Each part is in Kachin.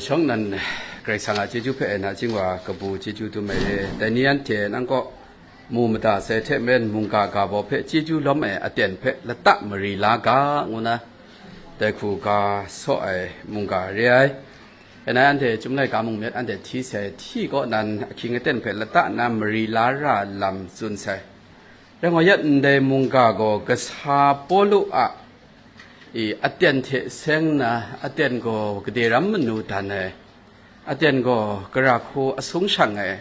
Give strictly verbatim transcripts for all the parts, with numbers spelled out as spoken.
Shawng nan Karai Kasang a chyeju hpe naching wa kabu chyeju dum ai re. Dai ni anhte nang kaw mu mada sai hte maren, mungga ga baw hpe chyeju lawm ai aten hpe lata mari la ga, ngu na dai hku ga saw ai mungga re ai. Kaina anhte Chyum laika mung myit anhte hti sai hti kaw nan, ahkying aten hpe lata nna mari la ra lam tsun sai. Rai ngai, yat ndai mungga gaw kasa Pawlu a i, aten hte seng nna, aten gaw gade ram manu dan ai, aten gaw gara hku asung shang ai,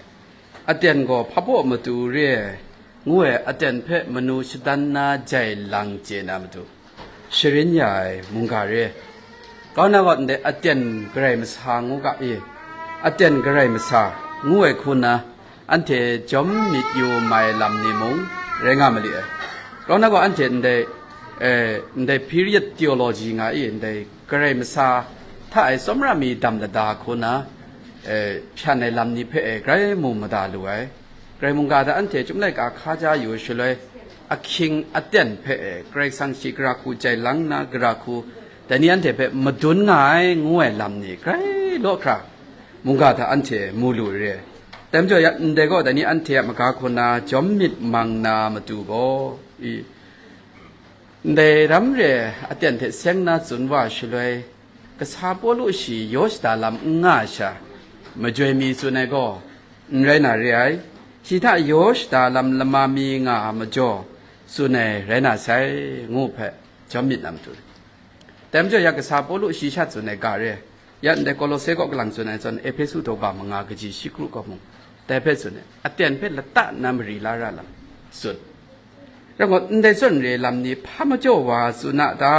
aten gaw hpabaw matu re ai, ngu ai aten hpe manu shadan na jai lang chye na matu, sharin ya ai mungga re. Kau na gaw ndai aten garai masa ngu ga i, aten garai masa ngu ai hku nna, anhte jawm myit yu mai lam ni mung rai nga mali ai. Rau na gaw anhte ndai, eh, ndai period theology nga i, ndai garai masa hta e tsawmra mi dam lada hku na, eh, hpyan ai lam ni hpe e grai mu mada lu ai. Grai mungga hta anhte Chyum laika hkaja yu shaloi, ahkying aten hpe e Karai Kasang shi gara hku jai lang nna, gara hku dai ni anhte hpe madun nga ai ngu ai lam ni grai law hkra, mungga hta anhte mu lu re. Dai majaw ya, ndai gaw dai ni anhte a maga hku na jawm myit mang na matu gaw, i, ndai ram re aten hte seng na tsun wa shaloi, kasa Pawlu shi yaw shada lam n nga ai sha, majoi mi tsun ai gaw, n rai na re ai, shi hta yaw shada lam lama mi nga a majaw, tsun ai rai na sai, ngu hpe jawm myit na matu. Dai majaw ya kasa Pawlu shi sha tsun ai ga re, ya ndai Kolose kaw kalang tsun ai zawn, Ehpesu daw ba manga kaji shi kru kaw mung, dai hpe tsun ai, aten hpe lata nna mari la ra lam tsun. Rai ngut, ndai zawn re lam ni hpa majaw wa tsun a ta?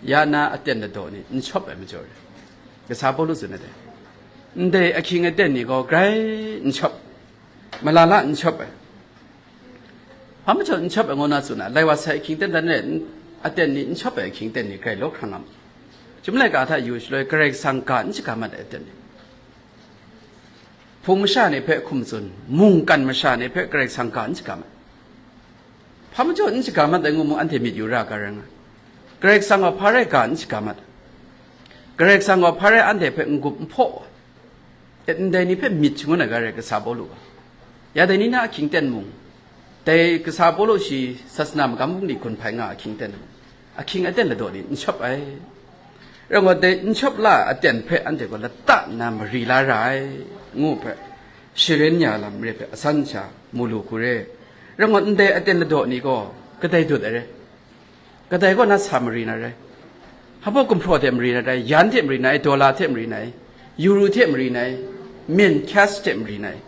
Ya na aten ladaw ni n shawp ai majaw re, kasa Pawlu tsun ai dai. Ndai ahkying aten ni gaw grai n shawp, malala n shawp ai. Hpa majaw n shawp ai ngu na tsun a, lai wa sai ahkying ten dan re, n-, aten ni n shawp ai ahkying ten ni grai law hkrang a ma. Chyum laika hta yu shaloi Karai Kasang ga n shaga mat ai aten ni, hpung masha ni hpe hkum tsun, mungkan masha ni hpe Karai Kasang ga n shaga mat. Hpa majaw n shaga mat ai ngu mung anhte myit yu ra ga rai nga. Karai Kasang gaw hpa rai ga n shaga mat. Karai Kasang gaw hpa rai anhte hpe n-gup n hpaw wa. E, ndai ni hpe myit shangun ai ga rai kasa Pawlu gaw. Ya dai ni na ahkying ten mung, dai kasa Pawlu shi sasana magam bungli gun hpai nga ahkying ten mung, ahkying aten ladaw ni n shawp ai. Rai ngut, dai n shawp la ai aten hpe anhte gaw lata nna mari la ra ai, ngu hpe, sharin ya lam re hpe asan sha mu lu hku re. Rai ngut, ndai aten ladaw ni gaw kadai dut ai re. Kadai kaw na sa mari na rai? Hpabaw gumhpraw hte mari na rai, yan hte mari na rai, dollar hte mari na rai, euro hte mari na rai, min, cash hte mari na rai?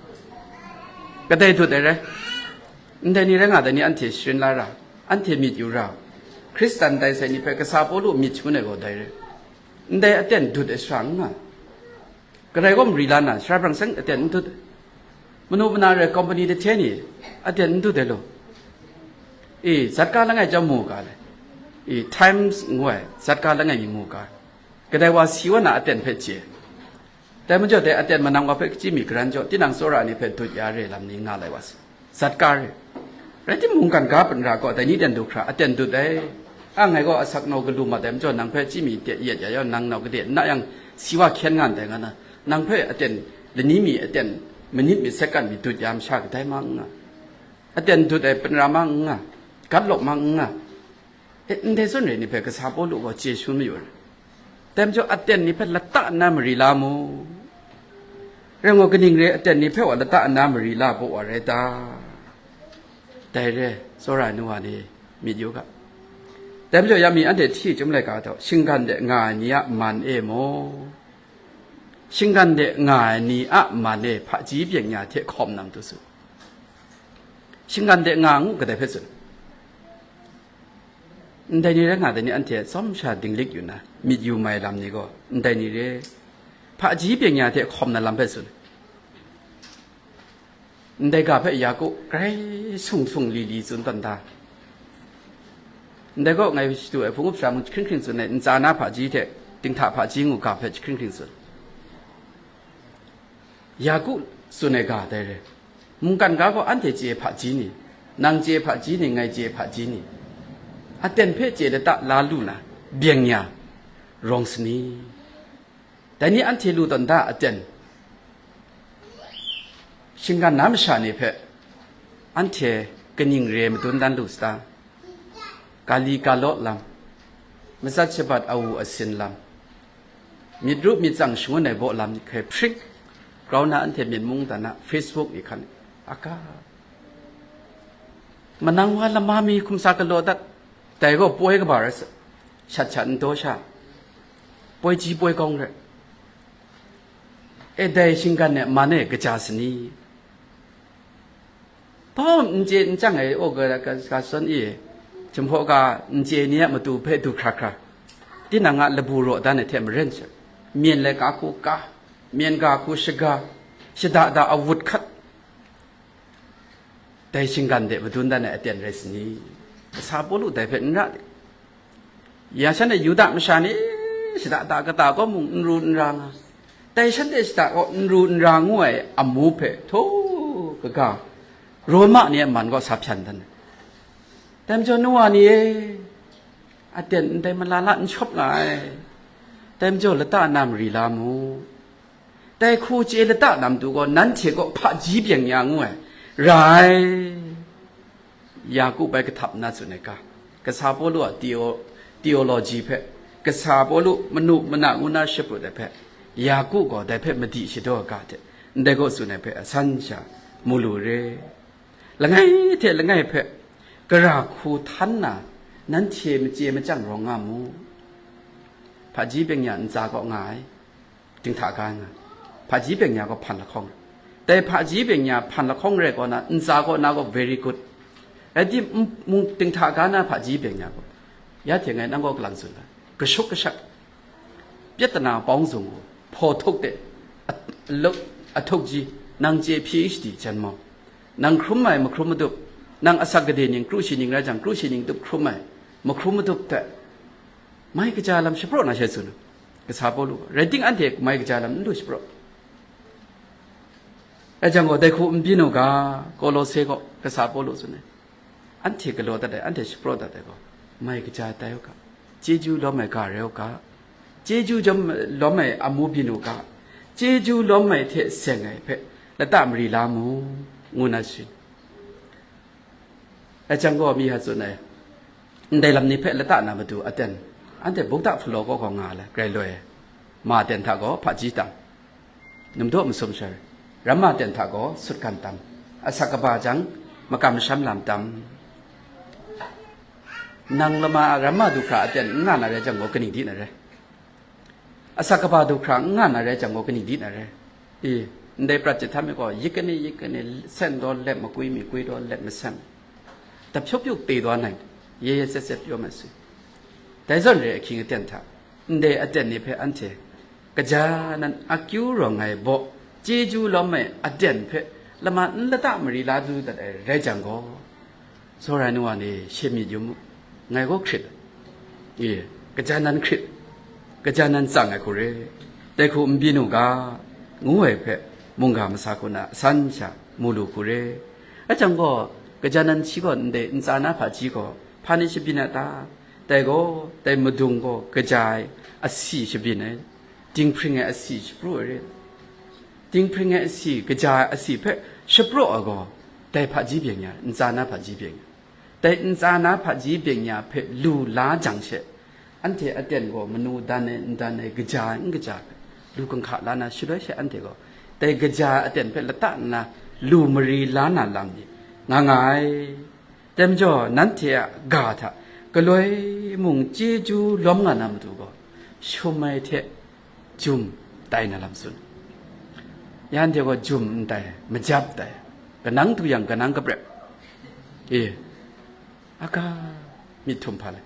Kadai dut ai rai? Ndai ni rai nga dai ni anhte sharin la ra, anhte myit yu ra. Hkristan tai sai ni hpe kasa Pawlu myit shangun ai gaw dai rai. Ndai aten dut ai sara n nga. Kadai gaw mari la na, sara brang seng aten n dut. Manu mana re company dahte ni aten n dut ai law. E, zatka langai chyawm mu ga le. E, Times ngu ai zatka langai mi mu ga. Kadai wa si wa na aten hpe chye. Dai majaw dai aten manang wa hpe kachyi mi garan jaw, tinang tsawra ni hpe dut ya re lam ni nga lai wa sa. Zatka re. Rai timung, mungkan ga panra gaw dai ni ten du hkra aten dut ai. A, ngai gaw asak nau galu mat ai majaw, nang hpe chyi mi de yet ya yaw, nang nau gade n na yang, si wa hkyen nga ndai nga na, nang hpe aten lani mi, aten minit mi, second mi dut ya masha kadai mang n nga. Aten dut ai panra mang n nga, gat lawk mang n nga. E, ndai zawn re ni hpe kasa Pawlu gaw chye shangun mayu ai. Dai majaw aten ni hpe lata nna mari la mu. Rai ngut, kaning re aten ni hpe wa lata nna mari la baw wa rai ta? Dai re, tsawra ai nu wa ni, myit yu ga. Dai majaw ya mi anhte hti Chyum laika hta, shinggan de nga ai ni a man e maw? Shinggan de nga ai ni a man e hpaji byeng ya hte hkawm na matu su. Shinggan de nga ngu kadai hpe tsun? Ndai ni rai nga dai ni anhte tsawm sha dinglik yu na, myit yu mai lam ni gaw, ndai ni re, hpaji byeng ya hte hkawm na lam hpe tsun. Ndai ga hpe Yaku grai sung sung li li tsun tawn da. Ndai gaw ngai shadu ai hpung up sara mung jahkring hkring tsun ai, ntsa na hpaji hte dinghta hpaji ngu ga hpe jahkring hkring tsun. Yaku tsun ai ga dai re. Mungkan ga gaw anhte chye hpaji ni, nang chye hpaji ni, ngai chye hpaji ni, aten hpe chye lata la lu na, byeng ya, rawng sani. Dai ni anhte lu tawn da aten, shinggan na masha ni hpe anhte kaning re madun dan lu sata? Kali kalaw lam, matsat shabat awu asin lam, myit rup myit tsang shangun ai baw lam ni hkrai hpring, grau na anhte myit mung dan na Facebook ni hkan a ga, manang wa lama mi hkum sa galaw dat, dai gaw poi kaba rai sa, shat shat n daw sha, poi ji poi gawng rai. E, dai shinggan e man e kaja sani? Hpaw n chye n chyang ai, o ga, ga, ga sawn i, Jinghpaw ga n chye ni a matu hpe du hkra hkra, tinang a labu raw dan ai hte maren she, myen laika hku ka, myen ga hku shaga, shada da awut hkat, dai shinggan de madun dan ai aten rai sani? Kasa Pawlu dai hpe n ra de. Ya shanhte Yuda masha ni shada da kata gaw mung n ru n ra nga, dai shanhte shada gaw n ru n ra ngu ai amu hpe htaw kaga, Roma ni a man gaw sa hpyan dan ai. Dai majaw, nu wa ni e, aten ndai malala n shawp nga ai. Dai majaw, lata na mari la mu. Dai hku chye lata na matu gaw, nanhte kaw hpaji byeng ya ngu ai, ra ai. Yaku bai kahtap nna tsun ai ga, Kasa Pawlu a theo-, theology hpe, Kasa Pawlu manu mana ngu na shaprut ai hpe, Yaku gaw dai hpe madi shadaw ai ga hte ndai gaw tsun ai hpe asan sha mu lu re. Langai hte langai hpe gara hku htan na, nanhte machye machyang rawng nga mu. Hpaji byeng ya ntsa kaw nga ai, dinghta ga nga, hpaji byeng ya gaw hpan lahkawng rai. Dai hpaji byeng ya hpan lahkawng rai kaw na, ntsa kaw na gaw very good. Rai tim, n-, mung dinghta ga na hpaji byeng ya gaw, ya hte ngai nang gaw kalang tsun ga, kashuk kashak, pyatana pawng zung u, hpaw htuk de, a-, lo-, ahtuk ji, nang chye P H D jan mau, nang hkrum ai mahkrum madup, nang asak gade ning, kru shi ning rai jang, kru shi ning dup hkrum ai mahkrum madup hte mai kaja lam shapraw na she tsun u. Kasa Pawlu, rai ting, anhte mai kaja lam n lu shapraw. Rai jang gaw, dai hku n byin u ga, Kolose gaw Kasa Pawlu tsun ai. Anhte galaw dat ai, anhte shapraw dat ai gaw, mai kaja tai u ga, chyeju lawm ai ga rai u ga, chyeju jawm lawm ai amu byin u ga, chyeju lawm ai hte seng ai hpe lata mari la mu, ngu na sharin. Rai jang gaw, mi ha tsun ai, ndai lam ni hpe lata na matu aten, anhte bukta hpalaw kaw gaw nga ai, grai loi ai. Ma aten hta gaw hpaji tam, numdaw masum shar, ramma aten hta gaw sutgan tam, asak kaba jang makam masham lam tam. Nang lama a ramma du hkra aten n nga na rai jang gaw, kaning di na rai? Asak kaba du hkra n nga na rai jang gaw, kaning di na rai? E, ndai prat jahtam mi gaw, yik kani yik kani, sen daw lep makwi, makwi daw lep masen, dap hyuk hyuk te daw nang, ye ye set set pyaw mat sui. Dai zawn re ahkying aten hta, ndai aten ni hpe anhte kaja nan akyu rawng ai baw, chyeju lawm ai aten hpe lama n lata mari la du dat ai rai jang gaw, tsawra ai nu wa ni, she myit yu mu, ngai gaw hkrit, e, kaja nan hkrit, kaja nan tsang ai hku re, dai hku n byin u ga, ngu ai hpe, mungga masa hku na asan sha mu lu hku re. Rai jang gaw, kaja nan shi gaw ndai ntsa na hpaji gaw hpa ni shabyin a ta? Dai gaw, dai madung gaw kaja ai asi shabyin ai, dinghpring ai asi shapraw ai re. Dinghpring ai asi, kaja ai asi hpe shapraw ai gaw, dai hpaji byeng ya, ntsa na hpaji byeng ya. Dai ntsa na hpaji byeng ya hpe lu la jang she, anhte aten gaw manu dan ai, n dan ai, kaja ai, n kaja ai hpe, lu kanghka la na shaloi she, anhte gaw dai kaja ai aten hpe lata nna lu mari la na lam ni nga nga ai. Dai majaw, nanhte a ga hta galoi mung chyeju lawm nga na matu gaw, shum ai hte jum tai na lam tsun. Ya anhte gaw jum n tai, majap tai, kanang du yang kanang kaprep. E, aga, myit htum hpa le,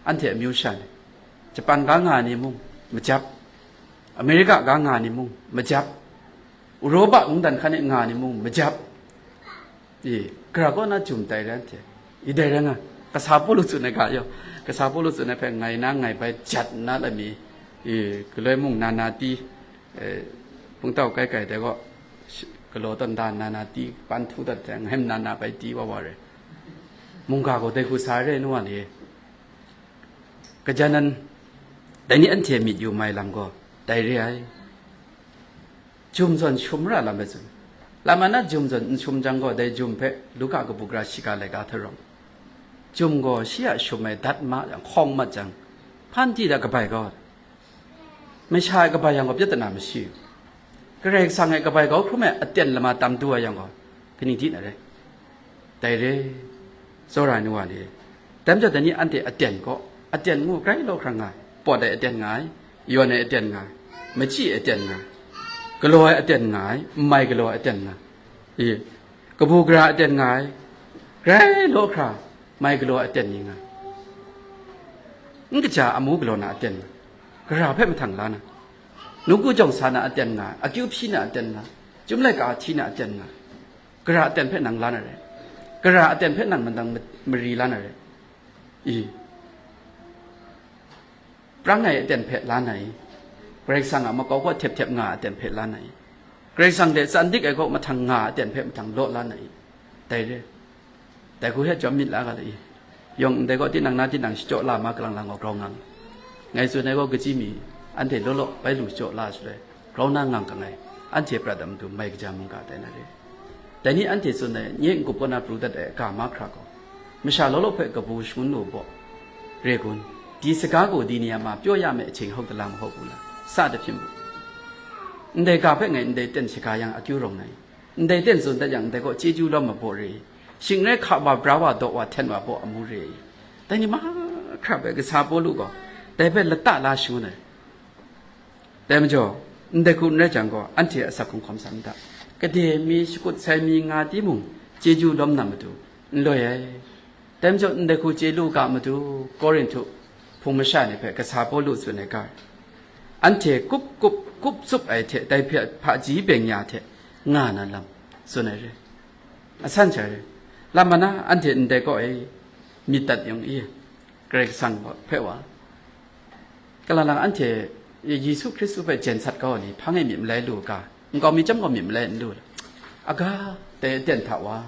anhte amyu sha ni, Japan ga nga ni mung majap, America ga nga ni mung majap, Europa mungdan hkan e nga ni mung majap. E, gara kaw na jum tai rai anhte. I dai rai nga, Kasa Pawlu tsun ai ga yawng, Kasa Pawlu tsun ai hpe ngai na ngai bai jat nna lami, e, galoi mung nana ti, e, hpungtau kai kai dai gaw, shi-, galaw tawn da nana ti pan htu dat jang, ngai nana bai ti wa wa re. Mungga gaw dai hku sa re, nu wa ni. Gaja nan, dai ni anhte myit yu mai lam gaw, Dai re ai. Jum zawn shum ra lam ai tsun. Lama na jum zawn n shum jang gaw, dai jum hpe Luka kabu gara shiga laika hta rawng, jum gaw shi a shum ai dat ma yang, hkawng mat jang, hpan di da kabai gaw, masha ai kabai yang gaw, pyat na mashi u. Karai Kasang ai kabai kau hkrum ai aten lama tam du ai yang gaw, kaning di na rai? Dai re, tsawra ai nu wa ni, dai majaw dai ni anhte aten kaw, aten ngu grai law hkra nga ai, pawt ai aten nga ai, yawn ai aten nga ai, machyi ai aten nga ai, galaw ai aten nga ai, n mai galaw ai aten nga ai, i, kabu gara aten nga ai, grai law hkra mai galaw ai aten ni nga ai, n kaja amu galaw na aten nga ai, gara hpe mahtang la na, nawku jawng sa na aten nga ai, akyu hpyi na aten nga ai, chyum laika hti na aten nga ai, gara aten hpe nang la na rai? Gara aten hpe nang madang ma- mari la na rai? I, prang ai aten hpe la na i? Karai Kasang a makau kaw htep htep nga ai aten hpe la na i? Karai Kasang hte tsan dik ai kaw mahtang nga ai aten hpe mahtang law la na i? Dai re. Dai hku hte chyawm myit la ga le i? Yawng ndai kaw tinang na tinang shachyaw la ma kalang lang gaw grau ngang. Ngai tsun ai gaw, kaji mi anhte law law bai lu shachyaw la shaloi, grau na ngang kang ai, anhte prat a matu mai kaja mungga tai na re. Dai ni anhte tsun ai, nye n-gup kaw na pru dat ai ga mahkra gaw, masha law law hpe kabu shangun lu baw, re gun, di saga gaw di ni a ma pyaw ya me ahkying hau talang hau bu la, sa da hpyin bu. Ndai ga hpe ngai ndai ten shaga yang akyu rawng na i? Ndai ten tsun dat yang, ndai gaw chyeju lawm mabaw re i? Shing rai hka wa, bra wa, daw wa, hten wa baw amu re i? Dai ni mahkra hpe kasa Pawlu gaw dai hpe lata la shangun ai. Dai majaw, ndai hku n rai jang gaw, anhte asak hkungkawm sa n ta. Gade mi, shakut sai mi nga timung, chyeju lawm na matu n loi ai. Dai majaw, ndai hku chye lu ga matu, Korinhtu hpung masha ni hpe kasa Pawlu tsun ai ga, anhte kup kup, kup tsup ai hte dai hpe hpaji beng ya hte nga na lam tsun ai re. Asan sha re. Lam mana anhte ndai kaw e myit dat yung i? Karai Kasang hpe wa, kalang lang anhte Yesu Hkristu hpe jen sat kau ai ni hpang e myit malai lu u ga, nkau mi chyam gaw myit malai n lu la? Aga, dai aten hta wa,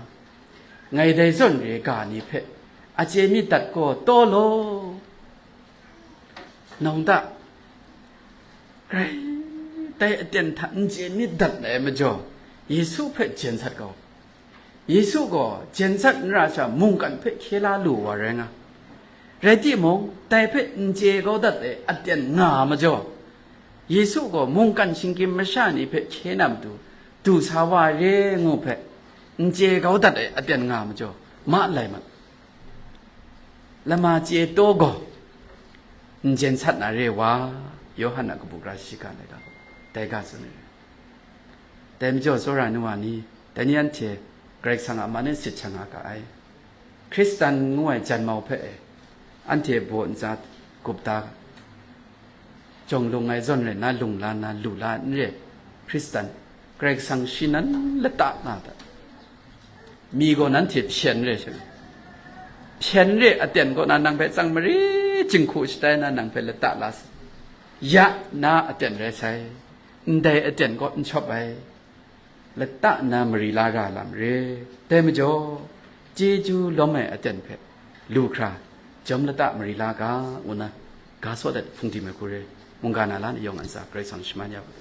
ngai dai zawn re ga ni hpe a chye myit dat gaw taw law, nang ta, grai, dai aten hta n chye myit dat ai majaw, Yesu hpe jen sat kau. Yesu gaw jen sat n ra sha, mungkan hpe hkye la lu wa rai nga. Rai timung, dai hpe n chye kau dat ai aten nga majaw, Yesu gaw mungkan shinggyim masha ni hpe hkye na matu du sa wa ai re ngu hpe, n chye kau dat ai aten nga majaw, ma lai mat. Lama chye taw gaw, n jen sat na re wa, Yawhan a kabu gara shiga laika gaw, dai ga tsun ai. Dai majaw, tsawra ai nu wa ni, dai ni anhte Karai Kasang a man e sit sha nga ga ai. Hkristan ngu ai janmau hpe e, anhte baw ntsa gup da, jawng lung ai zawn rai nna, lung la nna, lu la n re. Hkristan, Karai Kasang shi nan lata nga dat. Mi gaw nanhte hpyen re sha, hpyen re aten kaw na nang hpe tsang mare jinghku shatai na nang hpe lata la sa, ya na aten rai sai, ndai aten kaw n shawp ai, lata nna mari la ga lam re. Dai majaw, chyeju lawm ai aten hpe lu hkra, jawm lata mari la ga, ngu na ga sawt ai hpung di mai hku re, mungga na la ni yawng a ntsa Karai Kasang shaman ya u.